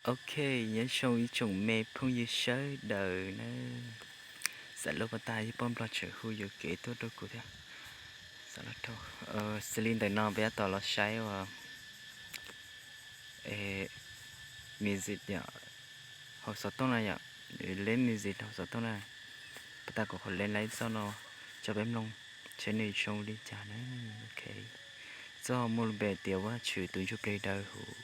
Ok, nyob zoo ib tsoom me phooj ywg sawv daws na. Xam lub pas tas yog poj nplog tseem hu yuam kev tuaj rau kuv thiab. Xws li ntawm no peb tab tom los saib ua music yom, hauv xov tooj na yom, leb music hauv xov tooj na. Pas tas kuv qhov leb laib txoj no tso peb mloog, saib nws zoo li cas na. Ok, txoj muaj lub npe tias Vajtswv tus ntsuj plig dawb huv.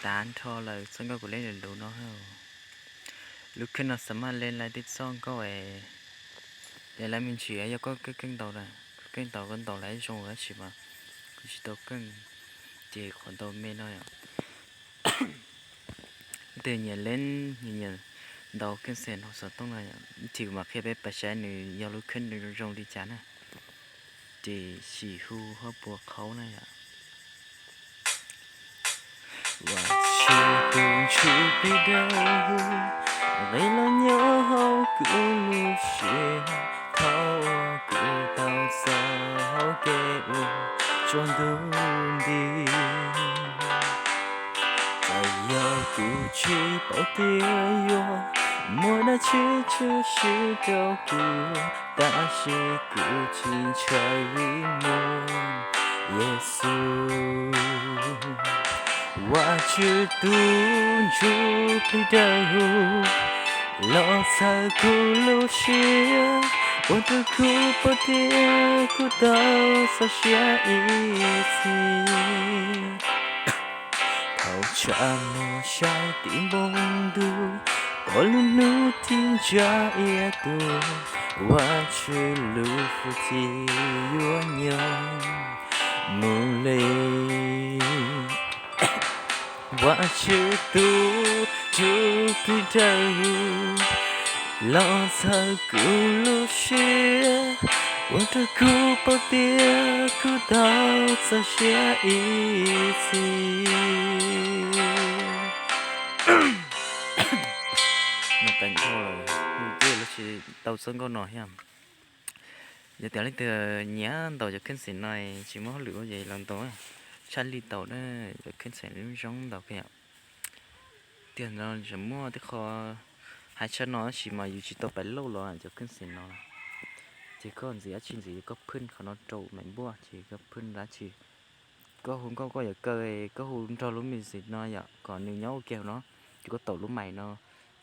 Tag nrho lawm txoj nkauj kuv leb lus no. Lub khej no xav maj leb laib tej txoj nkauj es leb laib me ntsis, yog koj keej ntaus, koj keej ntaus koj ntaus laib zoo tab sis mas kuv tsis tau keej, ces qhov ntau me no yom. Tej nyiam leb, nyiam ntaus keej xeem hauv xov tooj no yom, ib chim kuv mam qhia peb pab saib nws yog lub khej nws zoo li cas na. Ces sim hu hab puas qhaub na yom. Vajtswv tus ntsuj plig dawb huv, nqe los nyob hauv kuv lub siab, thaum uas kuv tau txais hauv kev ua tsaug ntuj nti. Txawm yog kuv tsis paub tias yuav muaj dab tsi tshwm sim rau kuv, tab sis kuv tsis ntshaw vim muaj Yexus. Vajtswv tus ntsuj plig dawb huv los txhawb kuv lub siab, ua rau kuv paub tias kuv tau txoj sia ib txhis. Thaum tshav muag saib tim npoo ntuj, pom lub hnub tib ntsa iab tuag, Vajtswv lub hwj chim yuav nyob mus li. Vajtswv tus ntsuj plig dawb huv los txhawb kuv lub siab, ua rau kuv paub tias kuv tau txoj sia ib txhis. Nws qees dhau lawm, hu tiag lawv tsis tau txoj nkauj no thiab. Yog tias leej twg nyiam ntaus cov kheej xeem no, tsis muaj hauj lwm ua ces los ntaus, tshaj lij tau na, cov kheej xeem lub zoo ntaus kawg yom. Tiam no tseem muaj tej qho hais tshaj no tab sis mas yus tsis tau pais lauj los cov kheej xeem no. Ces koj ntxiv dab tsi ntxiv koj phwj qhov no rau maim npuaj ces koj phwj dab tsi. Koj hu nkauj koj yuav kaw, koj hu nrog lub music no yom, kom nws nyob ua ke hauv no, ces koj taus lub mais no,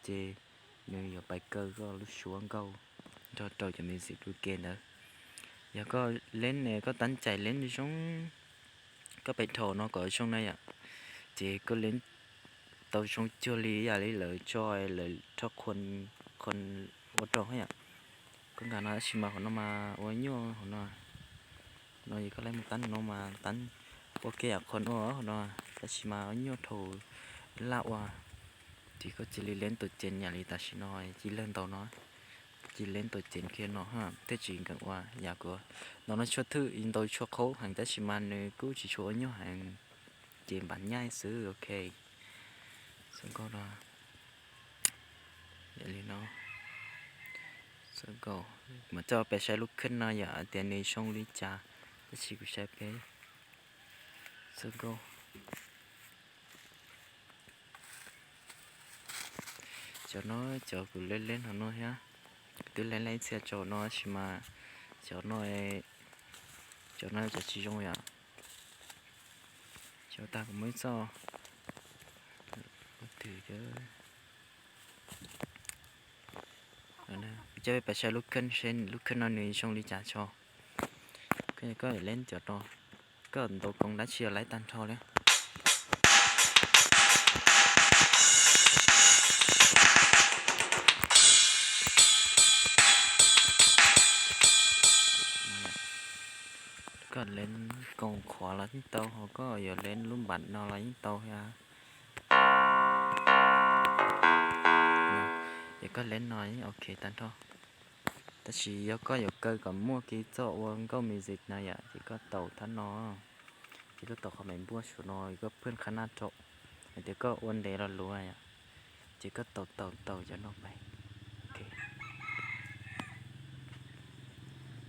ces nws yuav pais kaw koj lub suab nkauj nrog rau cov music ua ke ntawd. Yog koj leb, koj tab cais leb zoo, koj pais dhau no kom zoo na yom, ces koj leb tau zoo cuag li yam li lawv tso, lawv rho qhuas ua rau yom. Koj nkag no tab sis mas qhov no mas ua nyuaj hauv no. No yog koj leb mus tab no mas tab ua ke yam qhuas ua hauv no, tab sis mas ua nyuaj dhau laj ua. Ces koj cia li leb tuam ceev yam li tam sim no, cia li ntaus no, cia li leb tuam ceev kiag no, thiaj tsis nkees ua yam kuv ntaus no. Tshuav thwj ntaus tshuav qhauv heev tab sis mas nws kuj tsis tshua ua nyuaj heev, ces npam nyaij xwb. Ok, xwb nkauj no, yam li no, xwb nkauj Kuv mam coj peb saib lub khej no yom tias nws zoo li cas, tab sis kuv saib peb txoj nkauj. Cov no cov kuv leb leb no no thiab, kuv twb leb leb ib txhia cov no tab sis mas cov no, cov no cov tsis zoo yom. Cov tag kuv muaj ib txoj, kuv twb, kuv coj peb pais saib lub khej seb lub khej no nws zoo li cas tso. Koj leb cov no, koj ntaus koos dab tsi los laiv tag nrho li. Koj leb koos qhuav los yeej tau, ho koj yuav leb lub npam no los yeej tau thiab. Ces koj leb no yeej ok tag nrho. Tab sis yog koj yuav kaw kom muaj kev txoj ua nkauj music no yom, ces koj taus thab no, ces koj taus qhov me npuaj saum no, koj phwj qhab naj rau, hais tias koj ua ntev los luv yom, ces koj taus taus taus cov no pais.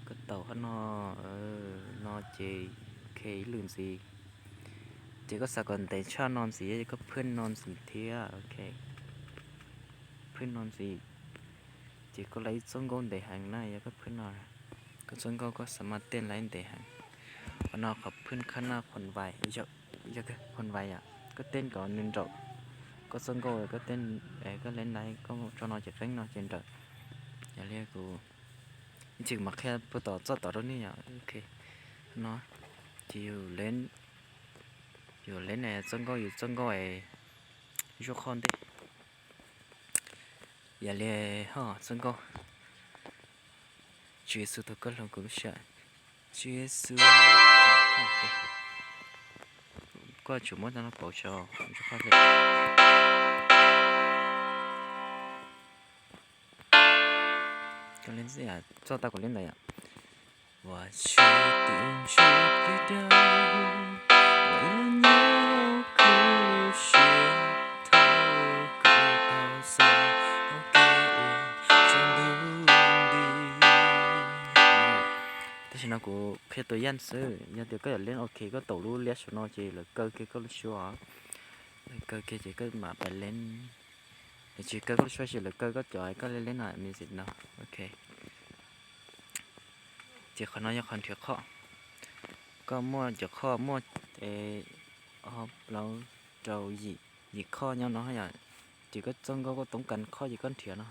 Koj taus qhov no, no ces ok ib lwm ntxiv. Ces koj xav kom ntev tshaj no ntxiv ces koj phwj no ntxiv thiab, ok. Phwj no ntxiv, ces koj laiv ib txoj nkauj ntev heev na, yog koj phwj no, koj txoj nkauj koj xav mas tej laiv ntev heev. Qhov no qhov phwj qhab naj phon vais, phon vais yom, koj tej kom nws nraum koj txoj nkauj, koj tej, koj leb laiv koj tso no ces qeeb no ces nrawm. Yog li kuv ib txhis kuv mam qhia puag tom txoj tod rau nej yom, ok. No ces yus leb, yus leb txoj nkauj, yus txoj nkauj es zuaj qhov ntej. Yog li ho txoj nkauj Tswv Yexus thaum koj hloov kuv lub siab, Tswv Yexus, koj tsum muab tau no pauv tso, zuaj qhov ntej. Koj leb txoj tag kuv leb ntawd yom. Tam sim no kuv qhia tus yaj xwb, yog tias koj yuav leb ok koj taus lub liab saum no ces lawv kaw kiag koj lub suab, lawv kaw kiag ces koj mam pais leb. Lawv tsis kaw koj lub suab ces lawv kaw koj cov koj leb leb no music no, ok. Ces qhov no yog qhov nrhiav qhov, koj muaj cov qhov muaj ob plaub rau yim, yim qhov nyob no yom. Ces koj txoj nkauj koj toob kas qhov ces koj nrhiav no,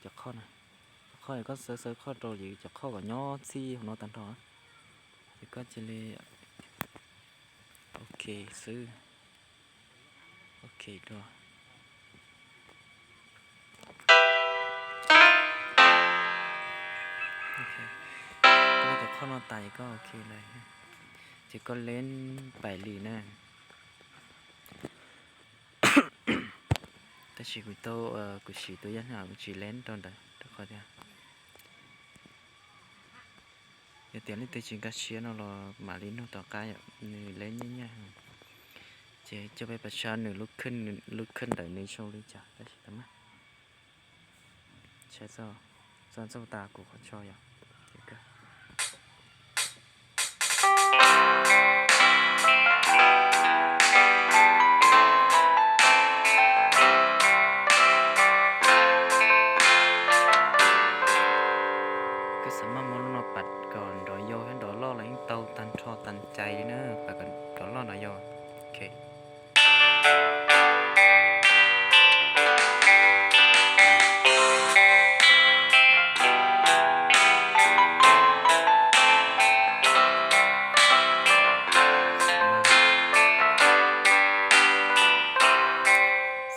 cov qhov na, cov qhov koj xav xav qhov rau ces cov qhov kom nyob txhij hauv no tag nrho. Ces koj cia li ok xwb, ok dua. Koj cov qhov no tas ces koj ok lawm, ces koj leb pais li na. Tab sis kuv tau, kuv siv tus yaj na kuv tsis leb rau ntawd rau qhov tias yog tias leej twg tsis nkag siab no los mam li nug tom qab yom, nws leb nyaj nyaj. Ces coj peb pais saib nws lub khej ntawm nws zoo li cas tab sis tau mas. Saib txoj, txoj txoj tas kuv qhov tso yom. Koj xav mas muab lub no pam kom nrov yau thiab nrov loj los yeej tau tag nrho tag cai li na, pam kom nrov loj nrov yau. Ok.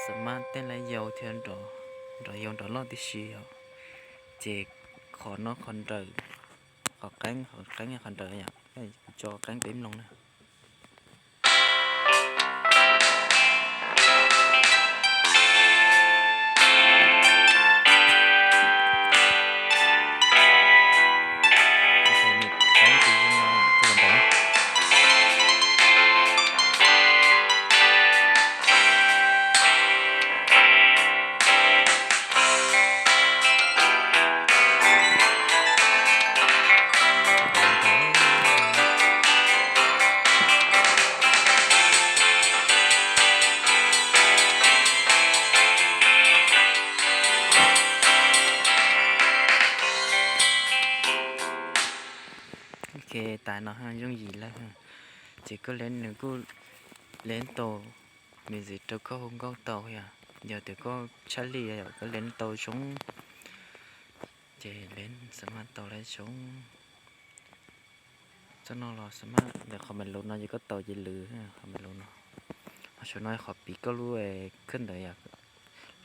Xav mas tej laiv yau thiab nrov yau nrov loj tib si os. Ces qhov no qhov nrawm, qhov qeeb, qhov qeeb qhov nrawm yom, kuv tso qeeb peb mloog na. Ok, tas no yooj yim lawm. Ces koj lev nws kuj lev tau music rau koj hu nkauj tau yom. Yog tias koj tshaj lij yom, koj lev tau zoo, ces lev xam maj tau lawm zoo. Txoj no los xam maj ntawm qhov me lus no ces koj tau ces lwm qhov me lus no. Ho saum no qhov piv koj lub khwb ntawd yom.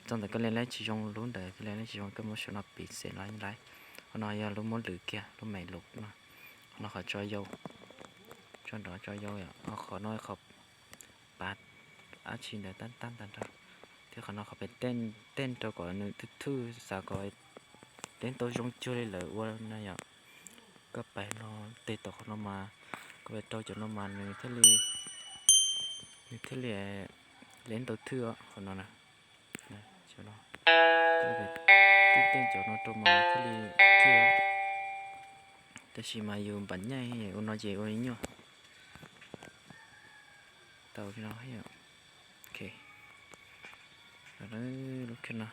Txoj ntawm koj lev lawm tsis zoo, lub ntawd koj lev lawm tsis zoo, koj muab saum no piv xeem los lawm. Qhov no yog lub muab lwm kiag, lub me lus no. Qhov no qhov tso yau, tso nrov tso yau yom. Ho qhov no qhov pav dab tsi ntawd tab tag nrho. Thiab qhov no qhov pem tej rau kom nws thwj thwj, xav kom lev tau zoo cuag li lawv ua no yom. Koj pais no, tes tom qhov no mas, koj pais rau cov no mas nws thiaj li, nws thiaj li lev tau thwj qhov no na. Tej tej cov no rau mas thiaj li thwj. Tab sis mas yus npam nyaij ua no ces ua nyuaj. Tau li no. Ok, lub khwb no,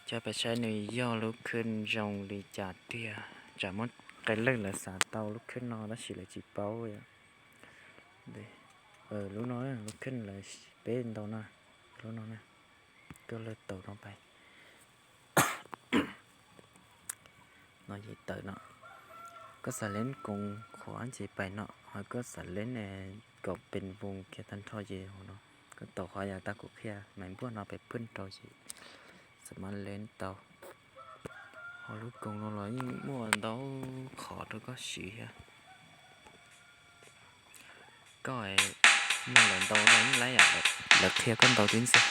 coj pais saib nws yog lub khwb zoo li cas tiag. Tsam muaj qee leej lawv xav tau lub khwb no tab sis lawv tsis paub. Lub no, lub khwb lawv peb ntau no, lub no na, koj lawv tau no pais no, yim tawm no. Koj xav lev koos qhuav ces pais no, ho koj xav lev kom pes voos kiag tag nrho ces no. Koj tau qhov yam tab kuv qhia, maiv npuaj no pes phwj rau ces xam maj lev tau. Ho lub koos no los yeej muaj ntau qhov rau koj siv thiab. Koj mloog lawv ntau los yeej laib yam, lawv qhia koj ntau tib ntxiag.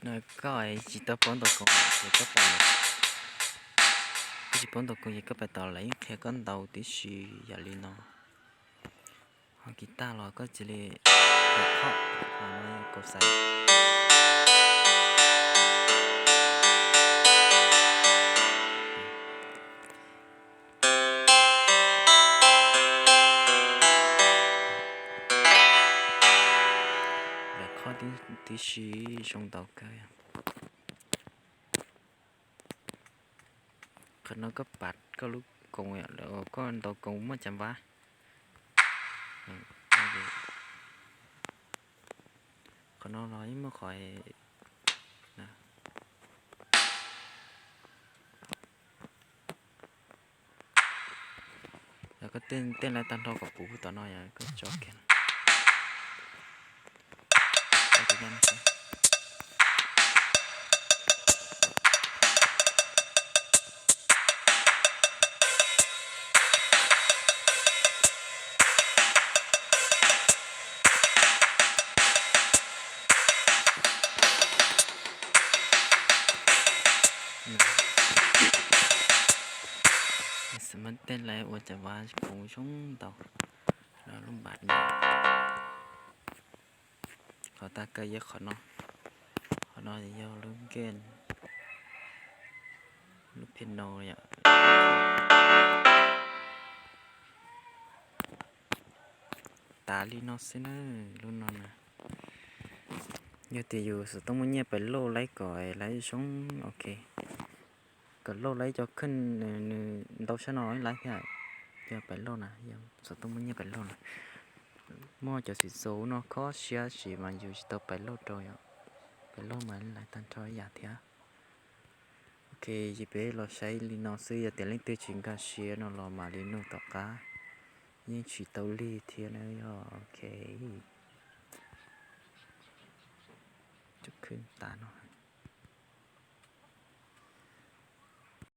No koj tsis tau paub ntau koos ces koj pais, koj tsis paub ntau koos ces koj pais tos lawv yeej qhia koj ntau tib si yam li no. Ho kis taj los koj cia li khob, khob, kaus xais. Lawv khob tib si zoo ntau kawg. Qhov no koj pav koj lub koos, koj ntau koos muaj cas npab. Qhov no los yeej muaj qhov, yog koj tej laib tag nrho kom puv tom no yog koj tso kiag. Xav muab tej laib ua cas vaj koos zoo ntau los lub npam no. Qhov tag kawg yog qhov no, qhov no yog lub nkej, lub piano yom. Tas li no xwb na, lub no na. Yog tias yus xov tooj muaj nyiaj pais lauj laib kom laib zoo, ok. Kom lauj laib cov kheej nws ntau sab no laib thiab. Yog pais lauj na, xov tooj muaj nyiaj pais lauj na. Muaj cov xim xus no khob siab sis mas yus tsis tau pais lauj rau yom. Pais lauj mas laib tag nrho ib yam thiab. Ok, ces peb los saib li no xwb, yog tias leej twg tsis nkag siab no los mam li nug tom qab, yeej tsis tau lig thiab na yog. Ok. peb tas no.